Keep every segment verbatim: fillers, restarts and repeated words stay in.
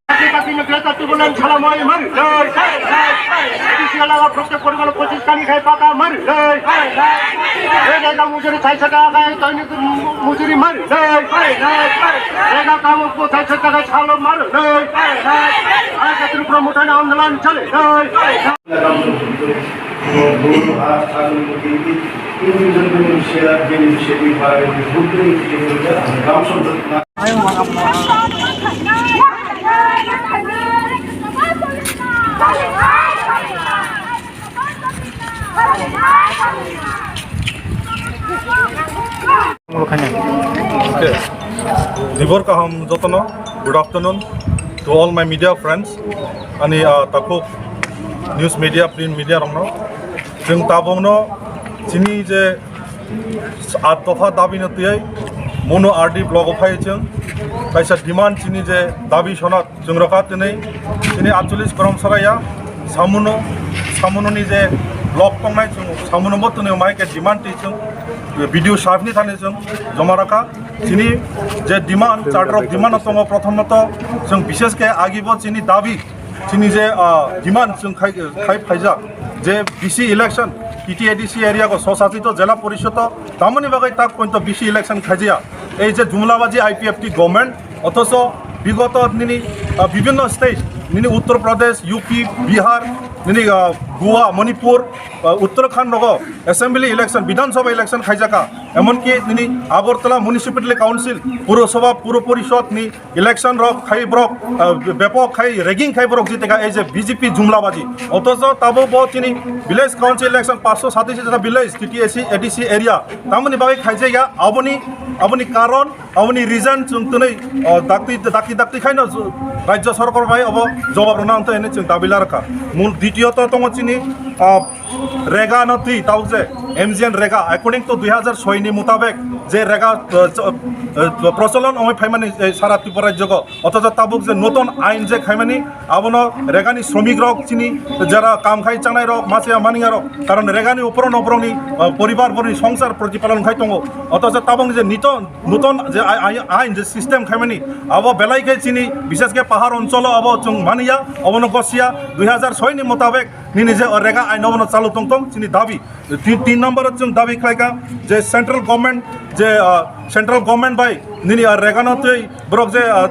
Kaki kaki mekhla tatu bulan salamoi mar jai. Edi siala la protect kori bala pochis kani khai pata mar jai. Eda mujuri chai chata khai toini mujuri mar jai. Eda kamu ko chai chata khai salo mar jai. Ai katru promotan andalan chale jai. Okay. Dibor kaham jotono. Good afternoon to all my media friends. Ani, ah, takhuk news media, print media rokno. Chwng tabukno chini je at dopha dabi no tiyai mono R D block o phai chwng kaisa demand chini je dabi sonat chwng rokha tini chini atcholish korom saraya samuno samuno ni je block tongnai chwng samuno bo tini mai ke demand twi chwng B D O sahib ni thani chwng joma rakha chini je demand charter of demand tongo prothomot chwng bishesh ke agi bo chini dabi chini je, ah, demand chwng khai, khai phaijak je B C election T T A D C area go swsachito jela porishod o tamoni bagwi tak pointo B C election khaijaya. Ei je Jumlabaji I P F T government othocho bigoto nini, ah, bibhinno state nini Uttar Pradesh, U P, Bihar, nini, ah, Goa, Manipur, ah, Uttarakhand rogo assembly election, Bidhan Sabha election khaijaka. Emonki nini Agartala Municipality Council, Purasabha, Pura Porishod ni election rok khai borok, ah, bepok khai rigging khai borok jiteka ei je B J P Jumlabaji. Othocho tabuk bo chini village council election paanch sho satais ta village T T A C A D C area tamoni bagwi khaijaya aboni, aboni karon, aboni reason chwng twnwi, oh, dakti, dakti, dakti khaino ju-, Rajya Sarkar bai abo jawab rwna wngthai hinwi chwng dabi larwkha. Mul ditiyoto tongo chini, ah, rega no twi tabuk je M G N rega according to dui hazar soi ni mutabek je rega, ah, cho-, ah, procholon wngwi phaimani, eh, sara Tripura rajyogo. Othocho tabuk je noton ain je khaimani, abono regani sromik rok chini jara kam khai changnai rok, masiya maniya rok, karon regani uporo no borokni, ah, poribar borokni songsar protipalon khai tongo. Othocho tabuk je nito-, noton je ai-, ai-, ain je system khaimani, abo belai khe chini bishesh khe pahar oncholo abo chwng maniya, obono gosiya dui hazar soi ni mutabek nini je rega ain obono chalu tong tong chini dabi. Tin, tin number o chwng dabi khlaikha je central government je, ah, central government bai nini, ah, regano twi borok je, ah,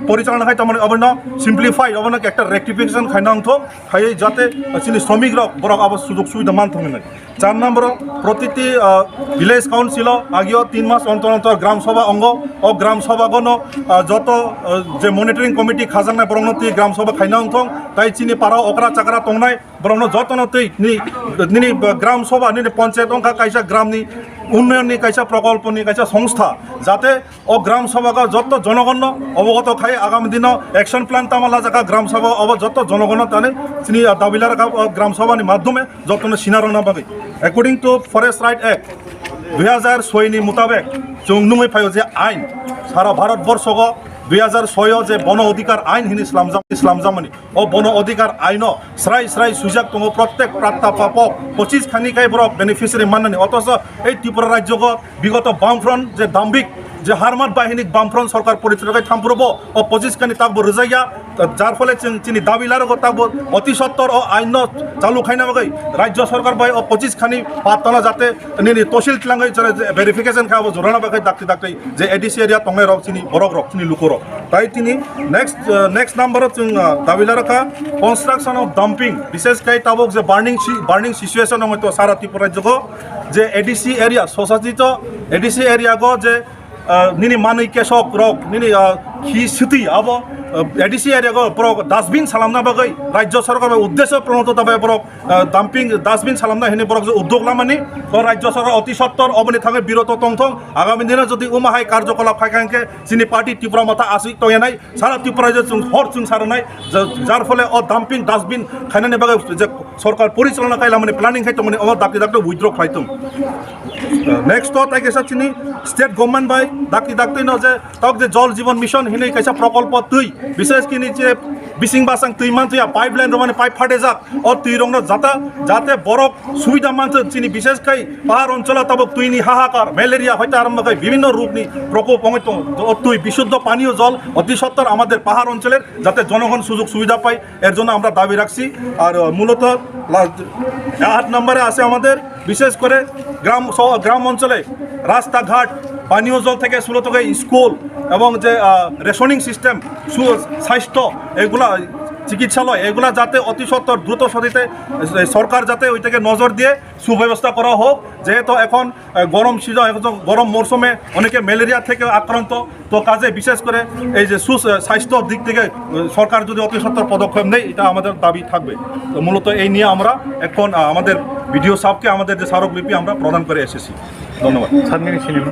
porichalona khai tongmani obono simplify, obono ekta rectification khaina wngthok, khaiwi jate, ah, chini sromik rok borok abo sujog subida manthok hinwi. Char number o protiti, ah, village council o agio tin mas ontor ontor gram sabha ongo, o gram sabha gono, ah, joto, ah, je monitoring committee khajaknai borokno twi gram sabha khaina wngthok, tai chini para okra chakra tongnai, borokno jotono twi ni, nini gram sabha, nini panchayat wngkha kaisa gramni unnayonni kaisa prokolponi kaisa songstha, jate o gram sabha o joto jonogonno obogoto khai agami dino action plan tama lajaka gram sabha obo joto jonogonno tani chini dabi larwkha o gram sabhani madhyome jotono sina rwna bagwi. According to Forest Right Act dui hazar soi ni mutabek chwng nungwi phaio je ain sara Bharat borshogo dui hazar soi o je bono odhikar ain hini slamjak-, slamjakmani. O bono odhikar aino srai srai swijak tongo, prottek pratta papok pochis khani khai borok beneficiary mannani. Othocho ei Tripura rajyogo bigoto Bamfront je dambik je harmat bahinik Bamfront sorkar porichalona khai thamphurubo o pochis khani takbo rwjakya. Jar phole chwng chini dabi larogo tabo oti sottor o ain no chalu khaina bagwi rajya sarkar bai o pochis khani pattano jate nini tosil tlangwi jora verification kha abo jorana bagwi dakti dakti je A D C area tongnai rok chini borok rok chini luko rok. Tai tini next, uh, next number o chwng, uh, dabi larokha construction of dumping, bishes kai tabok je burning si-, burning situation ong to sara Tripura jogo je A D C area society to A D C area go je, uh, nini manwi kesok rok nini, uh, khi siti abo, uh, A D C area go borok dustbin salamna bagwi rajya sarkar bai uddesho pronoto tabai borok, uh, dumping dustbin salamna hini borok je uddog lamani to rajya sarkar oti sottor oboni thangwi biroto tongthong agami dino jodi umahai karjokolap khai kha hwnkhe chini party Tipra Motha aswk tongyanai sara Tripura je chwng hor chwng saranai ja-, jar phole o dumping dustbin khainani bagwi je sorkar porichalona kailamani planning khai tongmani omo dakti dakti withdraw khlai tong. Next to tai kaisa chini state government bai dakti dakti no je tok je Jal Jeevan Mission hinwi kaisa prokolpo twi bishes kini je bising basang twi mantwi pipeline romani pipe phatejak o twi rokno jata jate borok subida manthok chini bishes kai pahar oncholo tabok twini hahakar malaria hoite arombo kai bibhinno rokni prokop ongoi tongo o twi bishuddho paniyo jol oti sottor amader pahar oncholer jate jonogon sujog subida pai er jonno amra dabi rakchi ar, uh, muloto la-, aat nombore ashe amader bishesh kore gram so-, gram onchole rasta ghat paniyo jol theke sulo toke school ebong je, uh, rationing system su-, sasthyo egula chikitsaloi egula jate oti sottor druto sotite, eh, sorkar jate oi theke nojor diye সুব্যবস্থা করা হোক, যেহেতু এখন, আহ, গরম সিজন, এখন গরম মরশুমে অনেকে ম্যালেরিয়া থেকে আক্রান্ত। তো কাজে বিশেষ করে এই যে সুস-, আহ, স্বাস্থ্যর দিক থেকে, আহ, সরকার যদি অতি সত্বর পদক্ষেপ নেয়, এটা আমাদের দাবি থাকবে। তো মূলত এই নিয়ে আমরা এখন, আহ, আমাদের বিডিও সাহেবকে আমাদের যে স্মারকলিপি আমরা প্রদান করে এসেছি। ধন্যবাদ। সাত মিনিট সিনেমা।